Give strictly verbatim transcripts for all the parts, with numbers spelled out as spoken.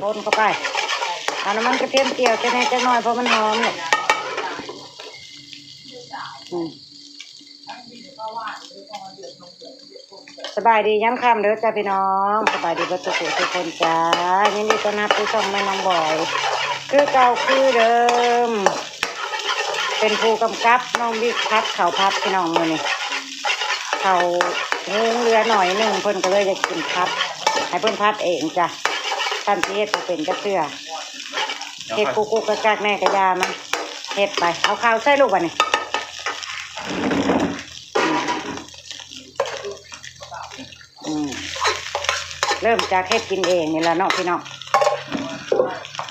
คนเข้าไป เอาน้ำมันกระเทียมเจียวจะแน่จักหน่อยเพราะมันหอมเนี่ยอืมสบายดียามค่ำเด้อจ้าพี่น้อง สบายดีเบิดทุกผู้ทุกคนจ้า ยินดีต้อนรับสู่ช่องแม่น้องบอย คือเก่าคือเดิม เป็นผู้กำกับน้องบิ๊กผัดข้าวผัดพี่น้องมื้อนี้ ข้าวหุงเหลือหน่อยหนึ่งเพิ่นก็เลยอยากกินผัด ให้เพิ่นผัดเองจ้ะ ท่านสิเฮ็ดบ่เป็นจักเทื่อ เฮ็ดกุกกุกกักกักแน่ก็อย่ามัน เฮ็ดไป เอาข้าวใส่ลูกบัดนี้ อืม เริ่มจากเฮ็ดกินเองนี่ล่ะเนาะพี่น้อง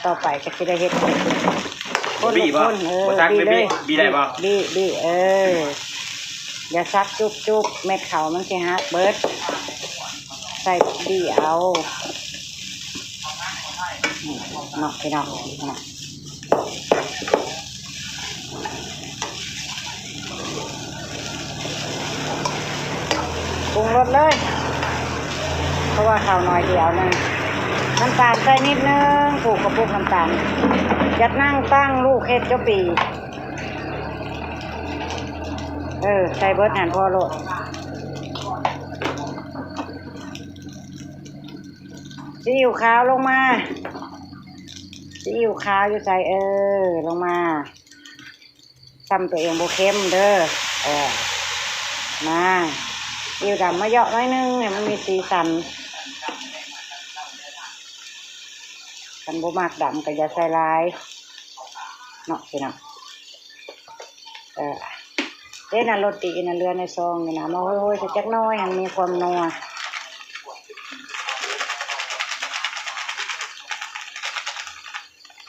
ต่อไปก็สิได้เฮ็ดคน บีบบ่ คน เออ บ่ตัก บีบเลย บีบได้บ่ บีบ บีบ เออ อย่าสักจุ๊บๆ เม็ดข้าวมันสิหักเบิด ใส่บีบเอา นี่เนาะพี่น้อง ปรุงรสเลย เพราะว่าข้าวน้อยเดียวหนึ่ง น้ำตาลใส่นิดนึง ผูกกระปุกน้ำตาล จัดนั่งตั้งลูกเฮ็ดเจ้าปี เออ ใส่เบิดหั่นพอโลด ซีอิ๊วขาวลงมา ซีอิ๊วขาวอยู่ใส่ เออ ลงมา ซ้ำตัวเองบ่เค็มเด้อ เออ มา ซีอิ๊วดำมาเหยาะหน่อยนึงให้มันมีสีสัน คันบ่มักดำก็อย่าใส่หลาย เนาะพี่น้อง เออ เด้นั่นโรตีนั่นเหลือในซองนี่นะ มาโรยๆ ใส่จักหน่อย ให้มันมีความนัว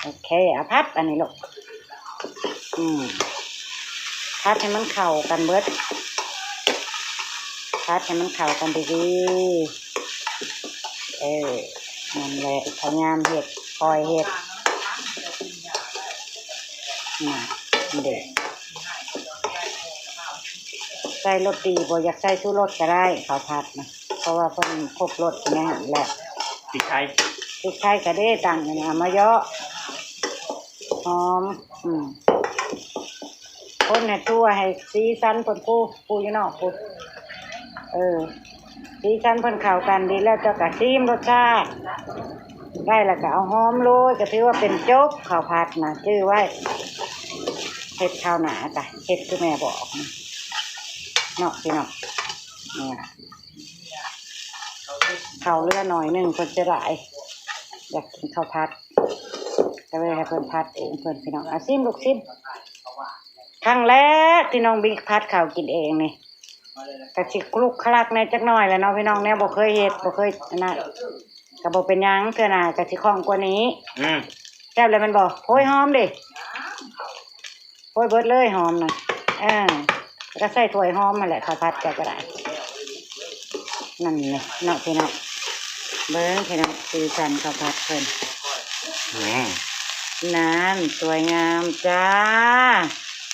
โอเค เอาผัดอันนี้ลูก อืม ผัดให้มันเข้ากันเบิด ผัดให้มันเข้ากันดีๆ เออ นั่นแหละ พยายามเฮ็ด คอยเฮ็ด น่ะ นี่เด้ ใส่โรตี บ่อยากใส่ชูรสก็ได้ ข้าวผัดนะ เพราะว่าเพิ่นครบรสอยู่ในหั่นแหละ พริกไทย พริกไทยก็ได้ตั้งอยู่นะ มาเหยาะ หอม อืม คนให้ทั่ว ให้สีสันเพิ่น ผู้ ผู้อยู่นอกผู้ เออ สีสันเพิ่นเข้ากันดีแล้ว เจ้าก็ชิมรสชาติ ได้แล้วก็เอาหอมโรย ก็ถือว่าเป็นจบ ข้าวผัดนะ จื้อไว้ เฮ็ดคราวหน้าจ้ะ เฮ็ดคือแม่บอกนะ เนาะพี่น้อง นี่ล่ะ ข้าวเหลือหน่อยหนึ่ง เพิ่นเสียดาย อยากกินข้าวผัด ก็เลยให้เพิ่นผัดเองเพิ่นพี่น้อง อ่ะ ซิมลูกซิม ครั้งแรกที่น้องบิ๊กผัดข้าวกินเองนี่ ก็สิคลุกคลักแหน่จักหน่อยแหละเนาะพี่น้อง แนวบ่เคยเฮ็ด บ่เคยอันนั้น ก็บ่เป็นหยัง เทื่อหน้าก็สิคล่องกว่านี้ อืม แซ่บแล้วแม่นบ่ โอ้ย หอมเด้ โอ้ย เบิดเลยหอมนะ เออ แล้วก็ใส่ถ้วยหอมมาแหละ ข้าวผัดเจ้าก็ได้ นั่นแหละเนาะพี่น้อง เบิ่งพี่น้อง สีสันข้าวผัดเพิ่น อืม นั่น สวยงามจ้า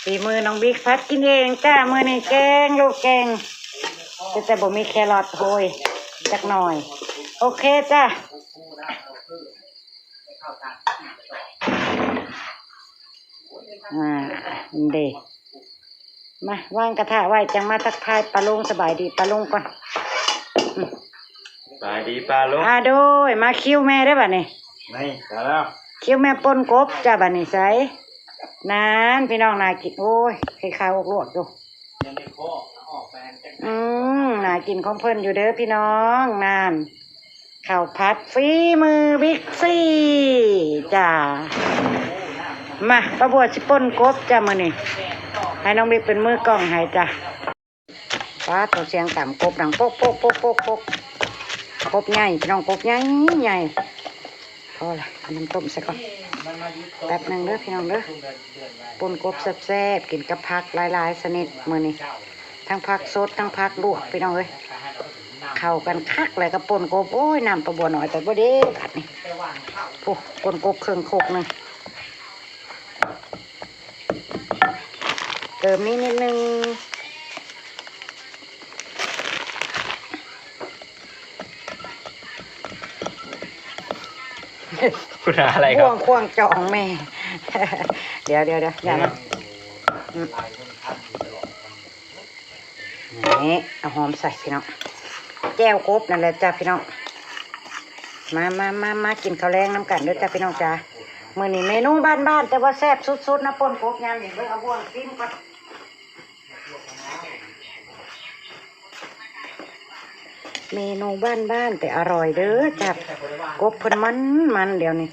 ฝีมือน้องบิ๊กผัดกินเองจ้า มื้อนี้แกง ลูกแกง แต่บ่มีแครอทโฮยจักหน่อย โอเคจ้า อ่า เด้ มาวางกระทะไว้ จังมาทักทายป้าลุง สบายดีป้าลุงก่อน อืม สบายดีป้าลุง อ่า โดย มาคิวแม่ได้อบัดนี้ นี่ มาแล้ว คิวแม่ป่นกบจ้า บัดนี้ใส่ นั่น พี่น้อง น่ากิน โอ้ย ไข่ขาวลวกอยู่ อืม น่ากินของเพิ่นอยู่เด้อพี่น้อง นั่น ข้าวผัดฝีมือบิ๊กซี่จ้า มา ป้าบัวสิป่นกบจ้ามื้อนี้ ให้น้องบิ๊กเป็นมือกล้องให้จ้า ป๊าด เสียงต่ำ กบดังโป๊กโป๊กโป๊กโป๊กโป๊ก กบใหญ่พี่น้อง กบใหญ่ใหญ่ พอละ เอาน้ำต้มใส่ก่อน แป๊บหนึ่งเด้อพี่น้องเด้อ ป่นกบแซ่บๆ กินกับผักหลายๆ ชนิดมื้อนี้ ทั้งผักสด ทั้งผักลวกพี่น้องเอ้ย เข้ากันคักเลยกับป่นกบ โอ้ย น้ำปลาบัวน้อยไปบ่เด้ บัดนี้ โอ้ ป่นกบเครื่องโคกหนึ่ง เติมนิดนิดนึง คุณหาอะไรครับ บ่วงควงจองแม่ เดี๋ยวเดี๋ยวเดี๋ยวอย่านะ อืม นี่เอาหอมใส่พี่น้อง แจ่วกบนั่นแหละจ้ะพี่น้อง มามามามากินข้าวแลงนำกันเด้อจ้ะพี่น้องจ้ะ มื้อนี้เมนูบ้านๆ แต่ว่าแซ่บสุดๆ นะ ป่นกบยามนี้ เบิ่งเอาบ่วงซิมก่อน เมนูบ้านๆ แต่อร่อยเด้อจ้ะ กบเพิ่นมันๆ เดี๋ยวนี้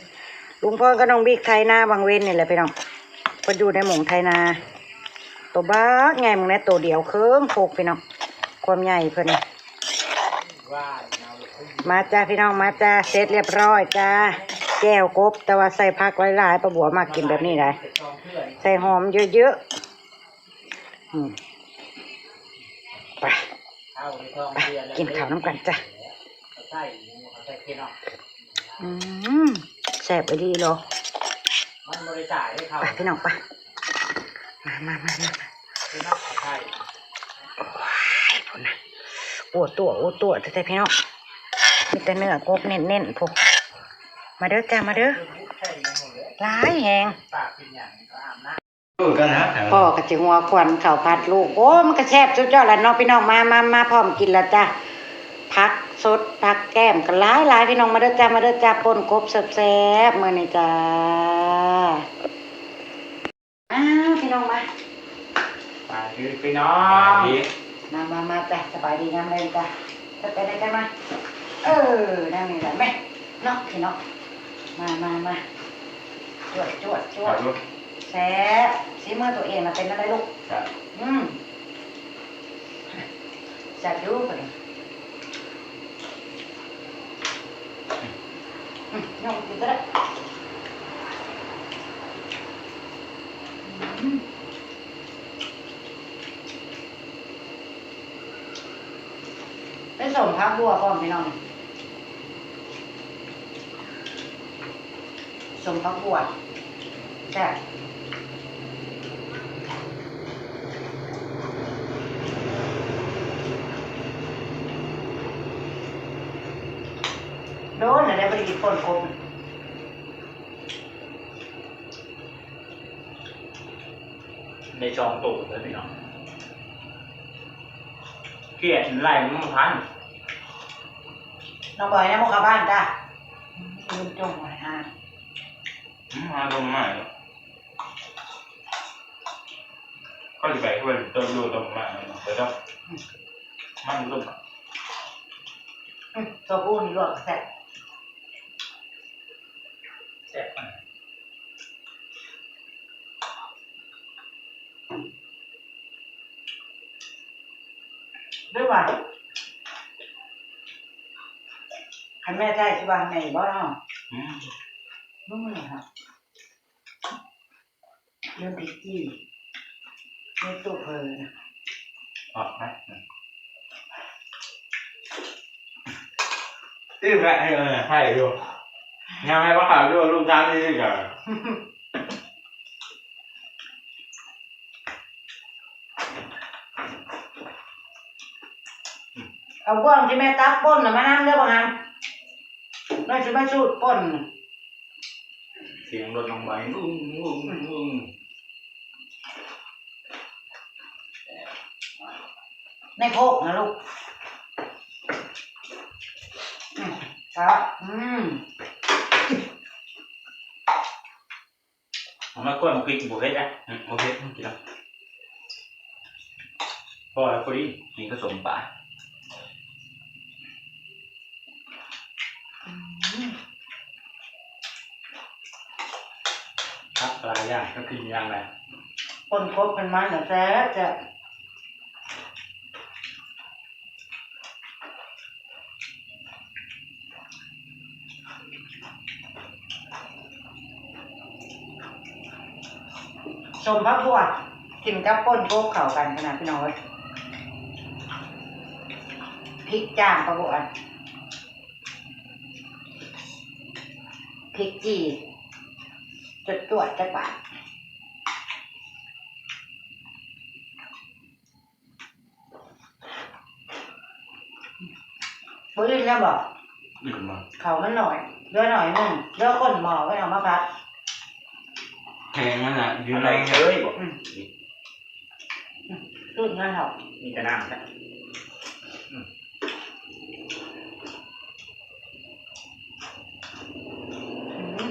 ลุงพรกับน้องบิ๊กไถนาบางเวนนี่แหละพี่น้อง เพิ่นอยู่ในหม่องไถนา ตัวบักใหญ่ มึงแน่ ตัวเดียวเคิงโคกพี่น้อง ความใหญ่เพิ่น มาจ้าพี่น้อง มาจ้า เสร็จเรียบร้อยจ้า แจ่วกบ แต่ว่าใส่ผักหลายๆ ป้าบัวมักกินแบบนี้ได้ ใส่หอมเยอะๆ อืม ไป ไป กินข้าวนำกันจ้ะ อืม แซ่บอีหลีเหรอ ไปพี่น้องไป มามามามามา โอ้ย พุ้นนะ อ้วตัว อ้วตัว แต่พี่น้อง มีแต่เนื้อกบเน้นๆ พุ้น มาเด้อจ้า มาเด้อ หลายแฮง เออ กันนะ พ่อก็สิหัวควันข้าวผัดลูก โอ้ มันก็แซ่บสุดยอดแล้วเนาะพี่น้อง มามามา พร้อมกินแล้วจ้ะ ผักสด ผักแก้มก็หลายๆ พี่น้อง มาเด้อจ้า มาเด้อจ้า ป่นกบแซ่บๆ มื้อนี้จ้า อ้าว พี่น้องมา มาพี่น้อง มามามาจ้ะ สบายดีงามแรงจ้ะ จะไปไหนกันมา เออ นั่งนี่แหละแม่ เนาะพี่น้อง มามามา จวดจวดจวด ครับลูก แซ่บ สีมือตัวเองนะ เป็นอะไรลูก ครับ อืม แซ่บอยู่ปะเนี่ย อืม ยกกินก็ได้ อืม ไปส้มผักบัวพร้อมพี่น้อง ส้มผักบัว แซ่บ โดนแล้วได้ไปกินป่นกบ ในจองโตเลยพี่น้อง เกลียดไล่มันบ่ทัน น้องบอยยังบ่เข้าบ้านจ้ะ อืม ลืมจงไว้อ่ะ อืม หาลงมาแล้ว ก็สิไปเพิ่นต้นดูต้นมาเนาะ เดี๋ยวต้อง มันต้น อืม ตัวผู้นี่ลวกแซ่บ แซ่บมาก ด้วยว่า คันแม่ใช่ที่ว่าแม่บ่เนาะ อืม บ่เหมือนค่ะ เรื่องพริกจี้ เรื่องตู้เพลิน ออกไหม อืม อื้อแม่ เออ ให้อยู่ ยังไงว่าข่าวด้วยลูกจ้างนี่ดีกว่า เอาบ่วงที่แม่ตักป่นน่ะมานำเด้อบ่หัน แม่สิมาสูตรป่น เสียงรถน้องไบร์ท งุ้ง งุ้ง งุ้ง ในโคกนะลูก อืม ครับ อืม เอามาก้อยมาพริกบ่เผ็ดอ่ะ อืม บ่เผ็ด กินแล้ว พอแล้วพอดี กินกับส้มปลา อืม ผักปลาย่างก็กินอย่างไร ป่นกบเป็นมันน่ะแซ่บแซ่บ ส้มผักบัว กินกับป่นกบเข้ากันขนาดพี่น้องเอ้ย พริกจ้างผักบัว พริกจี้ จวดๆ จักบาท บ่อิ่มแล้วบ่ อืม เขามันหน่อย เหลือหน่อยหนึ่ง เหลือก้นหม้อไว้เอามาผัด แห้งนั่นแหละ อยู่ใน อะไรเอ้ย บอก อืม อืม สูตรนั่นเหรอ มีแต่น้ำนะ อืม อืม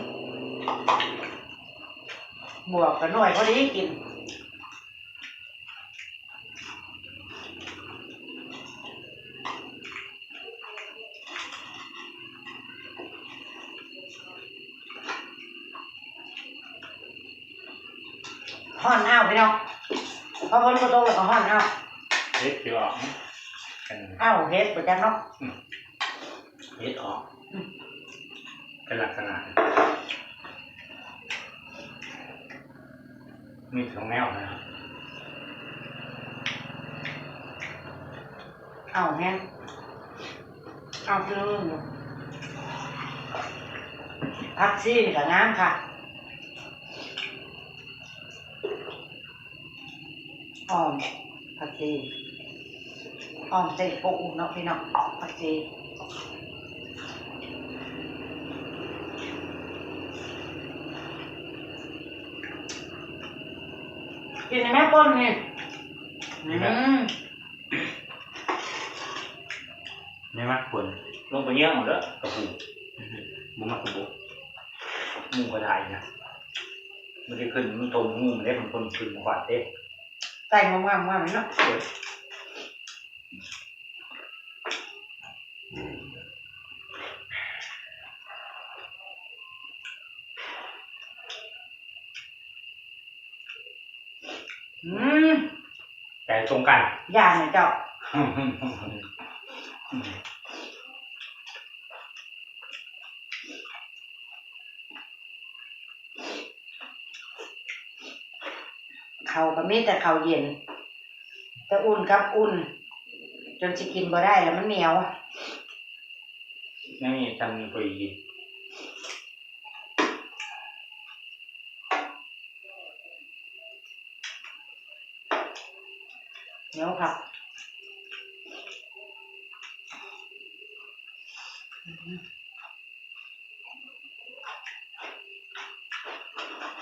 บวกกันหน่อยพอดีกิน ฮ้อนอ้าวพี่น้อง เพราะฝนบ่ตกแล้วก็ฮ้อนอ้าว เฮ็ดสิออกนะ อ้าว เฮ็ดบ่จักเนาะ อืม เฮ็ดออก อืม เป็นลักษณะ มีสองแนวนะ เอาแฮง เอาคือผักชีนี่ก็งามค่ะ อ้อม ผักชี อ้อมใส่ปูเนาะพี่น้อง ผักชี กินไหมป่นนี่ นี่แหละ อืม ไม่มักคน ลงไปเยื่องเอาเด้อ กระปู บ่มักกระปู หมูกระทายนะ มันสิขึ้น มันทมงูมันได้ มันคนขึ้นมาขวาดเด้ ไก่งามๆๆเนาะ อืม ใจตรงกัน ย่างนะเจ้า ข้าวก็มีแต่ข้าวเย็น แต่อุ่นกับอุ่น จนสิกินบ่ได้แล้วมันเหนียว ไม่มีทำมีพอดี เหนียวค่ะ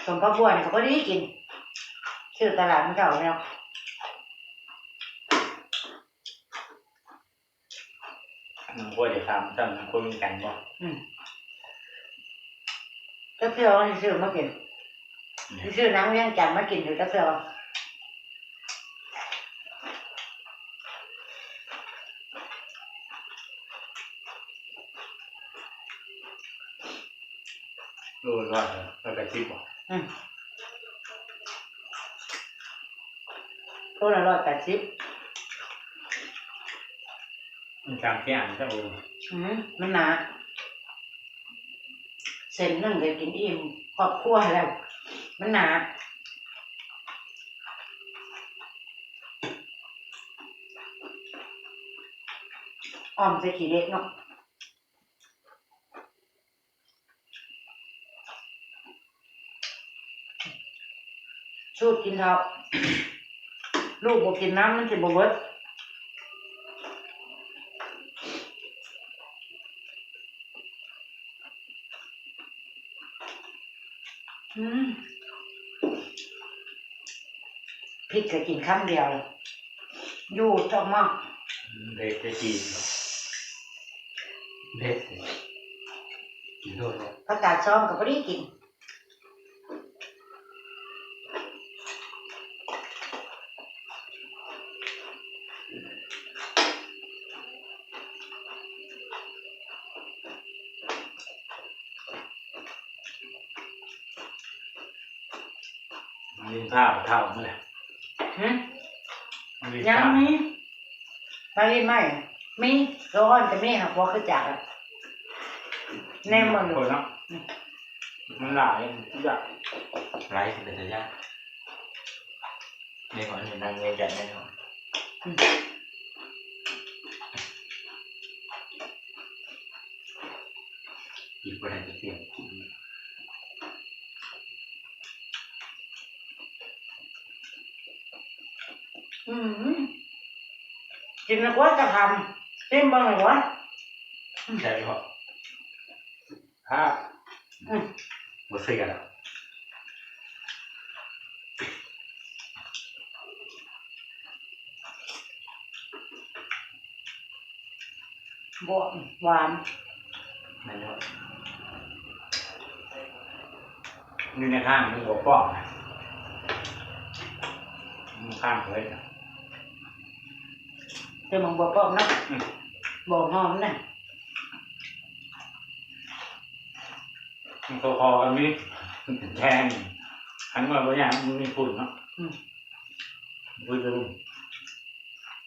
สมผักบัวนี่ก็พอดีกิน ซื้อตลาดมันเก่าแล้ว หนังกล้วยเดี๋ยวตามสั่งหนังกล้วยมีกันบ่ อืม จักเทื่อว่าสิซื้อมากิน อืม สิซื้อหนังเวียงจันทน์มากินอยู่จักเทื่อ โลละร้อย ร้อยแปดสิบบ่ อืม โลละร้อยแปดสิบ มันจางแค่อันเจ้า อืม มันหนา เส้นหนึ่งก็กินอิ่มครอบครัวแล้ว มันหนา อ้อมใส่ขี้เหล็กเนาะ สูตรกินข้าว ลูกบ่กินน้ำมันสิบ่เบิด อืม พริกก็กินคำเดียว อยู่ชอบมาก เด็ดจะกิน เด็ด กินโลดเลย ผักกาดซ้อมก็บ่ได้กิน มันเลี้ยงข้าวเท่ามันแหละ หึ มันเลี้ยง ยัง ข้าว มี ปลาลิ้นไหม มี ตัวอ่อนก็มีค่ะ พอคือจักอะ แน่หมด คนเนาะ อืม มันหลายอย่าง หลายเป็นแต่ยาก ในของหนึ่งนางเงินจัดแน่นอน อืม กินบ่ได้ก็เสี่ยง อืม กินแล้วก็จะทำ ซิมเบิ่งหน่อยวะ ใช่ไหมครับ ถ้า อืม บ่เสียดอก บวมหวาน นั่นเนาะ อยู่ในข้างมันบ่ป้องนะ มันข้างเลยนะ แต่มันบ่ป้องเนาะ อืม บ่หอมนะ มันคอๆ กันมีแทง หันมาบ่อย่างมันมีฝุ่นเนาะ อืม ฝุ่นเลย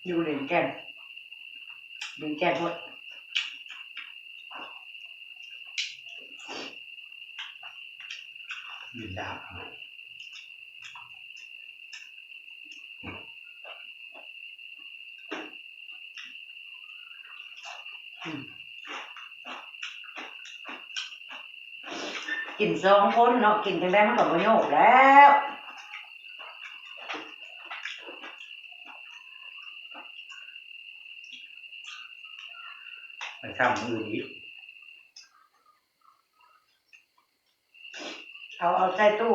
อยู่เวียงแก่น เวียงแก่นพุ้น บินดาบ อืม กินสองคนเนาะ กินจั่งใดมันก็บ่โยกแล้ว ไปทำมื้ออื่นอีก เอา เอาใส่ตู้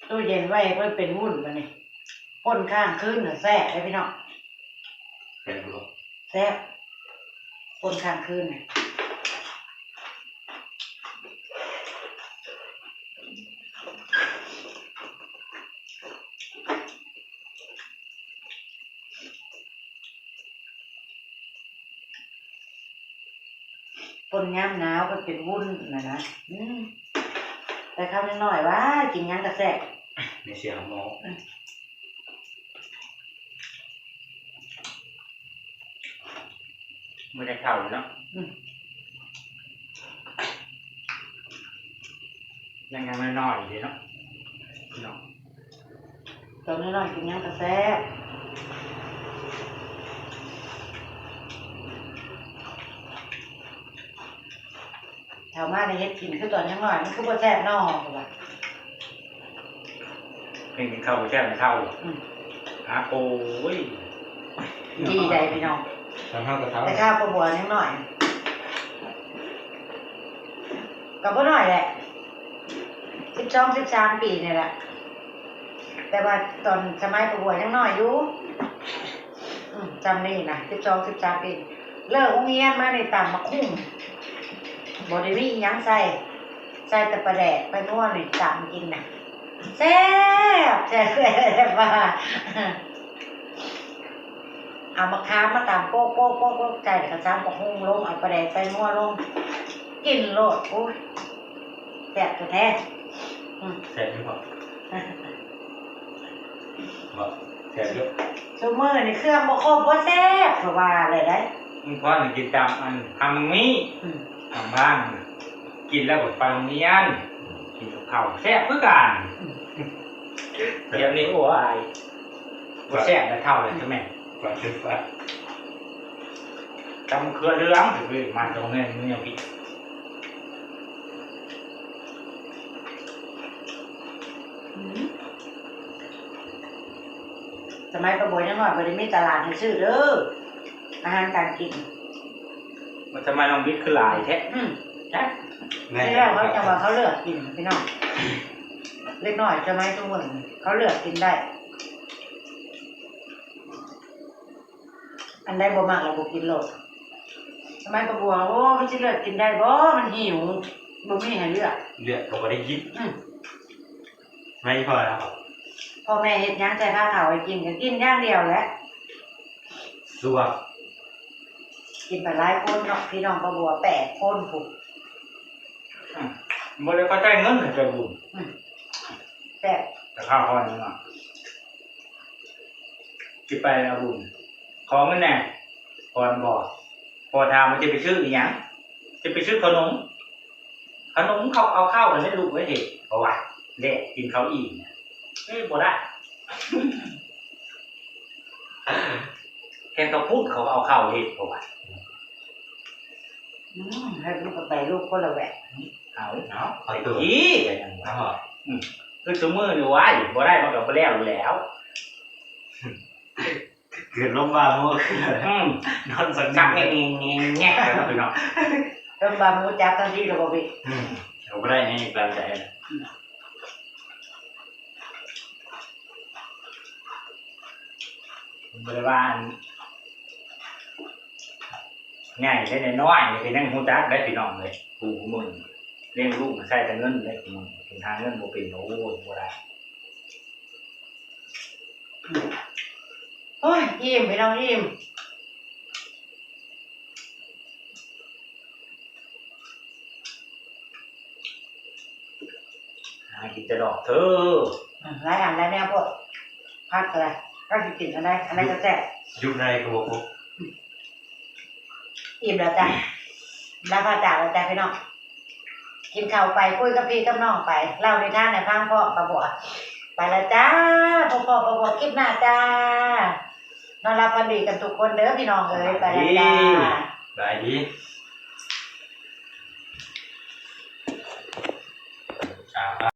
ตู้เย็นไว้ให้เพิ่นเป็นวุ้นบัดนี้ ป่นค้างคืนน่ะแซ่บเด้อพี่น้อง แซ่บบ่ แซ่บ ป่นค้างคืนน่ะ ป่นยามหนาวก็เป็นวุ้นน่ะนะ อืม แต่คำน้อยๆ ว่ากินหยังก็แซ่บ ไม่เสียหม้อ อืม บ่ได้เข้าเลยเนาะ อืม ยัง ยังน้อยๆ อยู่เด้เนาะ พี่น้อง ตอนน้อยๆ กินหยังก็แซ่บ เฒ่ามาได้เฮ็ดกินคือตอนยังน้อย มันคือบ่แซ่บน้อ ว่า เพิ่นกินข้าวบ่แซ่บเท่า อืม อ่ะ โอ้ย ดีใดพี่น้อง ตอนเฮาก็เฒ่า แต่ข้าวก็บัวยังน้อย ก็บ่น้อยแหละ สิบสอง สิบสาม ปีนี่แหละ แต่ว่าตอนสมัยประบวยังน้อยอยู่ อืม จำนี่นะ สิบสอง สิบสาม ปี เลิกโรงเรียนมานี่ตำบักหุ่ง บ่ได้มีอิหยังใส่ ใส่แต่ปลาแดก ปลานัวนี่ตำกินน่ะ แซ่บ แซ่บ แซ่บว่า เอามะขามมาตำโป๊ะ โป๊ะ โป๊ะ โป๊ะ ใส่แล้วก็ตำบักหุ่งลง เอาปลาแดก ปลานัวลง กินโลด โอ้ย แซ่บแท้ๆ อืม แซ่บอยู่บ่ บ่ แซ่บอยู่ ซุมื้อนี่เครื่องบ่ครบบ่แซ่บ เพราะว่าอะไรได้ มันพอกินตามอันทางนี้ อืม ทางบ้าน กินแล้วก็ไปโรงเรียน กินกับข้าวแซ่บคือกัน อืม เดี๋ยวนี้ โอ้ย บ่แซ่บแล้วเท่าเลยใช่ไหม ว่าคือว่า ตำเครือเหลือง มาตรงนี้มันยังผิด อืม สมัยป้าบัวยังน้อยบ่ได้มีตลาดให้ซื้อเด้อ อาหารการกิน มันทำไมน้องบิ๊กคือหลายแท้ อืม จ้ะ แม่ นี่แหละเขาจังว่าเขาเลือกกินพี่น้อง เล็กน้อยสมัยทุกมื้อนี้เขาเลือกกินได้ อันใดบ่มักแล้วบ่กินโลด สมัยป้าบัว โอ้ มันสิเลือกกินได้บ่ มันหิว บ่มีให้เลือก เลือกก็บ่ได้กิน อืม ไม่พอแล้วครับ พ่อแม่เฮ็ดหยังใส่ผ้าขาวให้กินก็กินอย่างเดียวแหละ สวบ กินไปหลายคนเนาะ พี่น้องป้าบัวแปดคนพุ้น อืม บ่ได้เข้าใจเงินให้เจ้าบุญ อืม แซ่บ แต่ข้าวข้อนี้เนาะ สิไปเอาบุญ ขอเงินแหน่ พ่อบอก พ่อถามว่าจะไปซื้ออีหยัง จะไปซื้อขนม ขนมเขาเอาข้าวกันให้ลูกไว้เห็ด เพราะว่าแดกกินเขาวอิ่มเนี่ย เอ้ย บ่ได้ แค่เขาพูดเขาเอาข้าวเห็ด เพราะว่า อืม ให้ลูกก็ไปลูกคนละแหวก เอา เอา ไป ไป ตัว อีก เอา อืม คือซุมื้อนี่ ว้าย บ่ได้มันก็บ่แล้วอยู่แล้ว เกิดลมบ้าหมู อืม นอนสัก สัก นิด แง่ๆๆๆ ครับพี่น้อง ลมบ้าหมูจับทันทีเลยบ่พี่ อืม ได้ไงตามใจนะ บริวารง่ายได้น้อยๆนี่ก็ยังรู้จักได้พี่น้องเลย กูกูมึงเลี้ยงลูกมาใช้แต่เงินได้กูมึงกินทางเงินบ่เป็นโอ้ยบ่ได้ โอ้ยอิ่มพี่น้องอิ่ม หากินจะดอกเธอ อ่ะหลายอันหลายแนวพวกผักอะไรก็สิกินอะไรอะไรก็แซ่บ ยุคในกูบอก อิ่มแล้วจ้ะลาพาจากแล้วจ้ะพี่น้อง กินข้าวไปคุยกับพี่กับน้องไปเล่านิทานให้ฟังพร้อมปะบัว ไปแล้วจ้าพบปะบัวคลิปหน้าจ้านอนหลับฝันดีกันทุกคนเด้อพี่น้องเอ้ยไปแล้วจ้า บายดี อ่า